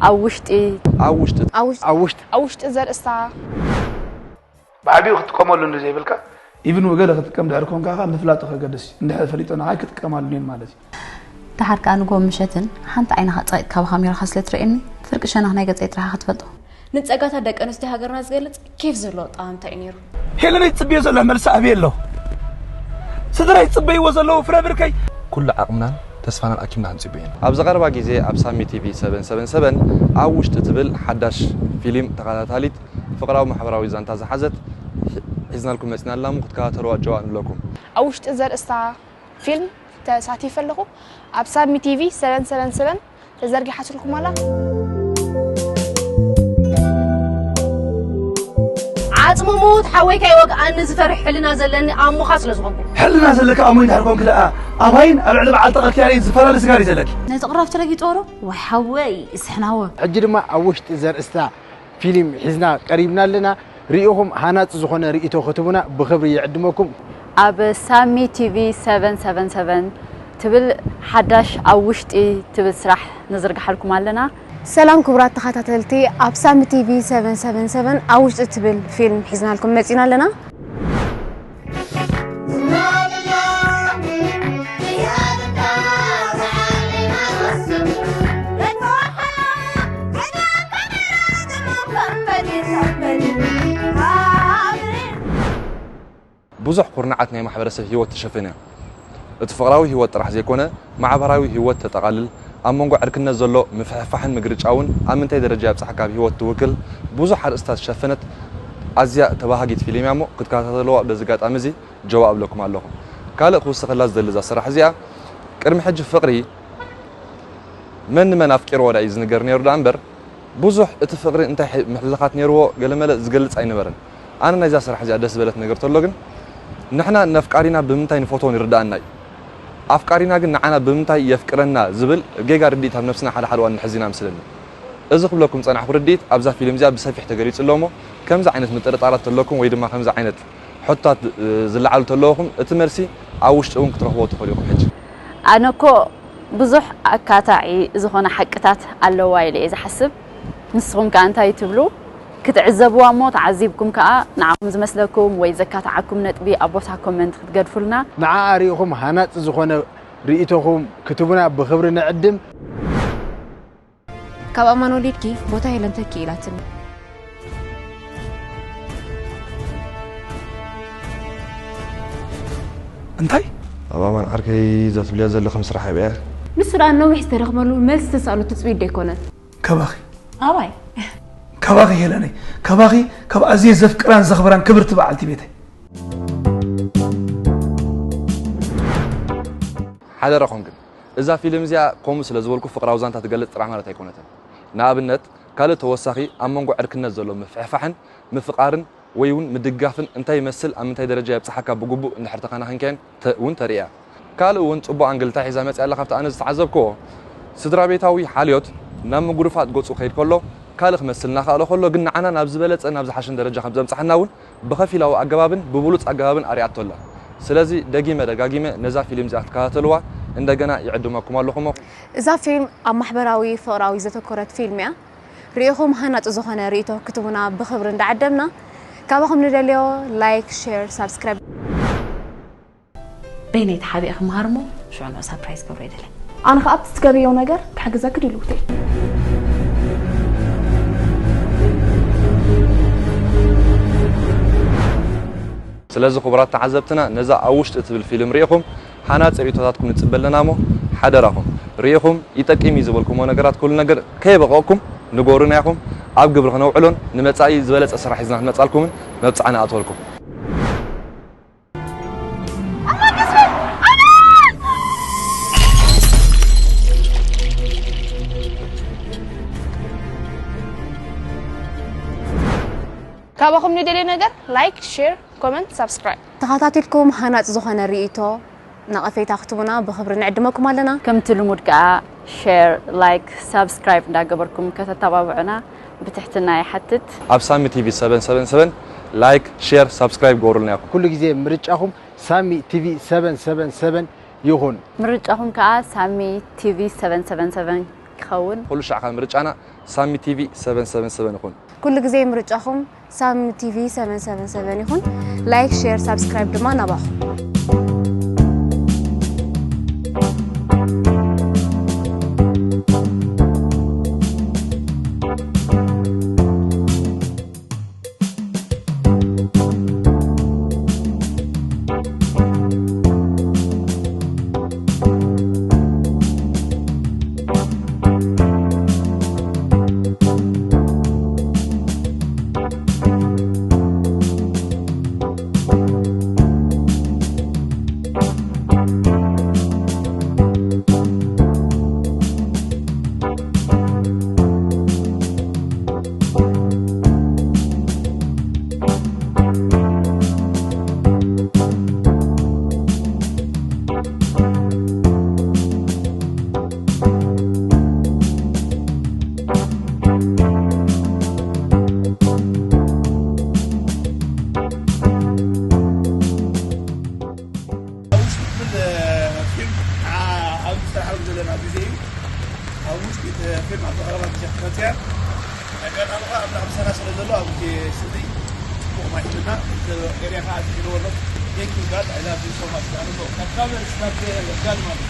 ኣብ ውሽጢ ኣብ ውሽጢ ኣብ ውሽጢ ኣብ ውሽጢ ኣብ ውሽጢ ዘርእስታ ብዓቢኡ ክትጥቀመሉ እንድዘይብልካ ኢቭን ወገለ ክትጥቀም ድሕር ኮንካ ከኣ ምፍላጡ ከገድስ እዩ። እንድሕር ፈሊጦ ንዓይ ክጥቀማሉ እየን ማለት እዩ። ደሓር ከኣ ንግሆ ምሸትን ሓንቲ ዓይንኻ ጸቒጥካ ብኻሜራኻ ስለ ትርእየኒ ፍርቂ ሸነኽ ናይ ገጸይ ጥራሕ ኢኻ ትፈልጦ። ንጸጋታት ደቂ ኣንስትዮ ሃገርና ዝገልጽ ኬፍ ዘለዎ ኣጠማምታ እዩ ነይሩ። ሄለነይ ትጽበዮ ዘለኺ መልሲ ኣበይ ኣሎ? ስድራይ ዝጽበይዎ ዘለዉ ፍረ ብርከይ። ኩሉ ዓቕምናን ተስፋናን ኣኪብና ክንጽበዮ ኢና። ኣብዚ ቀረባ ግዜ ኣብ ሳሚ ቲቪ ሰቨን ሰቨን ሰቨን ኣብ ውሽጢ ትብል ሓዳሽ ፊሊም ተኸታታሊት ፍቕራዊ ማሕበራዊ ዛንታ ዝሓዘት ሒዝናልኩም መጺና ኣለና እሞ ክትከታተልዋ ጀዋእ ንብለኩም። ኣብ ውሽጢ ዘርእስታ ፊልም ተሳቲፈ ኣለኹ። ኣብ ሳሚ ቲቪ ሰቨን ሰቨን ሰቨን ተዘርጊሓትልኩም ኣላ። ዓጽሙ ምዉት ሓወይ ከይወግኣኒ ዝፈርሕ ሕልና ዘለኒ ኣሞኻ ስለ ዝኾንኩ። ሕልና ዘለካ ኣሞይ እንድሕር ኮንኪ ደኣ ኣባይን ኣብ ልዕሊ በዓልቲ ቀትልያን ዝፈላለ ስጋር እዩ ዘለኪ። ነቲ ቅራፍ ትረጊጥዎ ዶ? ዋይ ሓወይ ስሕናወ። ሕጂ ድማ ኣብ ውሽጢ ዘርእስታ ፊሊም ሒዝና ቀሪብና ኣለና። ርኢኹም ሃናጺ ዝኾነ ርኢቶ ክትህቡና ብኽብሪ ይዕድመኩም። ኣብ ሳሚ ቲቪ ሰቨን ሰቨን ሰቨን ትብል ሓዳሽ ኣብ ውሽጢ ትብል ስራሕ ንዝርግሓልኩም ኣለና። ሰላም ክቡራት ተኸታተልቲ፣ ኣብ ሳሚ ቲቪ ሰቨን ሰቨን ሰቨን ኣብ ውሽጢ ትብል ፊልም ሒዝናልኩም መጺና ኣለና። ብዙሕ ኩርናዓት ናይ ማሕበረሰብ ህይወት ትሸፍን እያ። እቲ ፍቕራዊ ህይወት ጥራሕ ዘይኮነ፣ ማዕበራዊ ህይወት ተጠቓልል፣ ኣብ መንጎ ዕርክነት ዘሎ ምፍሕፋሕን ምግርጫውን ኣብ ምንታይ ደረጃ የብጽሓካ ኣብ ህይወት ትውክል፣ ብዙሕ ኣርእስታት ዝሸፈነት ኣዝያ ተባሃጊት ፊልም እያ እሞ ክትከታተልዋ በዚ ኣጋጣሚ እዚ ጀዋ እብለኩም ኣለኹ። ካልእ ክውስኸላ ዝደሊ እዛ ስራሕ እዚኣ፣ ቅድሚ ሕጂ ፍቕሪ መን ንመን ኣፍቂርዎ ደኣ እዩ ዝንገር ነይሩ ደኣ እምበር፣ ብዙሕ እቲ ፍቕሪ እንታይ ምሕልኻት ነይርዎ ገለመለ ዝገልጽ ኣይነበረን። ኣነ ናይዛ ስራሕ እዚኣ ደስ ዝበለት ነገር ተሎ ግን ንሕና ነፍቃሪና ብምንታይ ንፈትዎ ይርድኣና እዩ። ኣፍቃሪና ግን ንዓና ብምንታይ የፍቅረና ዝብል ጌጋ ርድኢት ኣብ ነብስና ሓደ ሓደ እዋን ንሕዝ ኢና መስለኒ። እዚ ክብለኩም ዝጸናሕኩ ርድኢት ኣብዛ ፊልም እዚኣ ብሰፊሕ ተገሊጹ ኣሎ እሞ ከምዚ ዓይነት ምጥርጣራት ተለኩም ወይ ድማ ከምዚ ዓይነት ሕቶታት ዝለዓሉ ተለውኹም እቲ መልሲ ኣብ ውሽጢ እውን ክትረኽብዎ ትኽእሉ ኢኹም ሕጂ። ኣነ እኮ ብዙሕ ኣካታዒ ዝኾነ ሓቅታት ኣለዋ ኢለ እየ ዝሓስብ። ንስኹም ከኣ እንታይ ትብሉ? ክትዕዘብዋ እሞ ተዓዚብኩም ከኣ ንዓኹም ዝመስለኩም ወይ ዘካትዓኩም ነጥቢ ኣብ ቦታ ኮመንት ክትገድፉልና። ንዓኣ ርኢኹም ሃናጺ ዝኾነ ርኢቶኹም ክትቡና ብኽብሪ ንዕድም። ካብ ኣማን ወሊድኪ ቦታ ሄለን ተኪ ኢላትኒ። እንታይ? ኣብ ኣማን ዓርከይ እዛ ትብልያ ዘለኺ ምስራሕ ኣብያ። ንሱ ደኣ ነዊሕ ዝተደኽመሉ መልሲ ዝተሳእኖ ትጽቢት ዶ ኣይኮነን? ካባኺ። ኣባይ። ካባኺ ሄለነይ። ካባኺ ካብ ኣዝየ ዘፍቅራን ዘኽብራን ክብርቲ በዓልቲ ቤተይ። ሓደራኹም ግን እዛ ፊልም እዚኣ ከምኡ ስለ ዝበልኩ ፍቕራዊ ዛንታ ትገልጽ ጥራሕ ማለት ኣይኮነትን። ንኣብነት ካልእ ተወሳኺ ኣብ መንጎ ዕርክነት ዘሎ ምፍሕፋሕን ምፍቓርን ወይ እውን ምድግጋፍን እንታይ ይመስል ኣብ ምንታይ ደረጃ የብጽሓካ ብግቡእ እንድሕር ተኸናኺንካዮን እውን ተርእያ። ካልእ እውን ጽቡቕ ኣንግል እንታይ ሒዛ መጺኣ ኣላ ካብቲ ኣነ ዝተዓዘብክዎ ስድራ ቤታዊ ሓልዮት ናብ ምጉርፋጥ ገጹ ክኸይድ ከሎ ካልእ ክመስልና ከኣሎ ከሎ ግን ንዓና ናብ ዝበለጸ ናብ ዝሓሸን ደረጃ ከም ዘብጽሓና እውን ብኸፊላዊ ኣገባብን ብብሉጽ ኣገባብን ኣርያቶ ኣላ። ስለዚ ደጊመ ደጋጊመ ነዛ ፊልም እዚኣ ክትከታተልዋ እንደገና ይዕድመኩም ኣለኹ እሞ። እዛ ፊልም ኣብ ማሕበራዊ ፍቕራዊ ዘተኮረት ፊልም እያ። ርኢኹም ሃናጺ ዝኾነ ርእይቶ ክትቡና ብኽብሪ እንዳዓደምና ካባኹም ንደልዮ ላይክ፣ ሼር፣ ሳብስክራይብ። በይነይ ተሓቢአ ክመሃር እሞ ሽዑ ንዑ ሳፕራይዝ ክገብሮ ይደለ። ኣነ ከኣ ኣብቲ ትገብርዮ ነገር ክሕግዘኪ ድልውቲ እየ። ስለዚ ክቡራት ተዓዘብትና ነዛ ኣብ ውሽጢ እትብል ፊልም ርኢኹም ሃናጺ ርእይቶታትኩም ንጽበ ኣለና እሞ ሓደራኹም ርኢኹም ይጠቅም እዩ ዝበልኩሞ ነገራት ኩሉ ነገር ከየበቐቕኩም ንገሩና ኢኹም ኣብ ግብሪ ክነውዕሎን ንመጻኢ ዝበለጸ ስራሕ ሒዝና ክንመጻልኩምን መብጽዓ ንኣትወልኩም። ካባኹም ንደልዮ ነገር ላይክ፣ ሼር፣ ኮመንት፣ ሳብስክራይብ። ተኸታቲልኩም ሃናጺ ዝኾነ ርእይቶ፣ ነቐፌታ ክትቡና ብኽብሪ ንዕድመኩም ኣለና። ከምቲ ልሙድ ከኣ ሼር፣ ላይክ፣ ሳብስክራይብ እንዳገበርኩም ከተተባብዑና ብትሕትና ይሓትት። ኣብ ሳሚ ቲቪ ሰቨን ሰቨን ሰቨን ላይክ፣ ሼር፣ ሳብስክራይብ ግበሩልና ኢኹም። ኩሉ ግዜ ምርጫኹም ሳሚ ቲቪ ሰቨን ሰቨን ሰቨን ይኹን። ምርጫኹም ከኣ ሳሚ ቲቪ ሰቨን ሰቨን ሰቨን። ኸውን። ኩሉ ሻዕ ከዓ ምርጫና ሳሚ ቲቪ ሰቨን ሰቨን ሰቨን ይኹን። ኩሉ ግዜ ምርጫኹም ሳሚ ቲቪ ሰቨን ሰቨን ሰቨን ይኹን። ላይክ፣ ሼር፣ ሳብስክራይብ ድማ ናባኹም። ኣብ ውሽጢ ክፍል ፊልም ኣብ ዝሰርሓሉ ዘለና ግዜ እዩ። ኣብ ውሽጢ እቲ ፊልም ኣብ ዘቕረባ ግዜ ክትመፅያ ኣጋጣሚ ከዓ ኣብ ላዕሊ ሰላ ስለ ዘሎ ኣብ ግዜ ስሪ ፅቡቕ ማይ ሒዝና እቲ ኤርያ ከዓ ዝሒልዎ ኣሎ። Thank you God, I love you so much። ካብ ካሜራ ስታርት ጋድ ማለት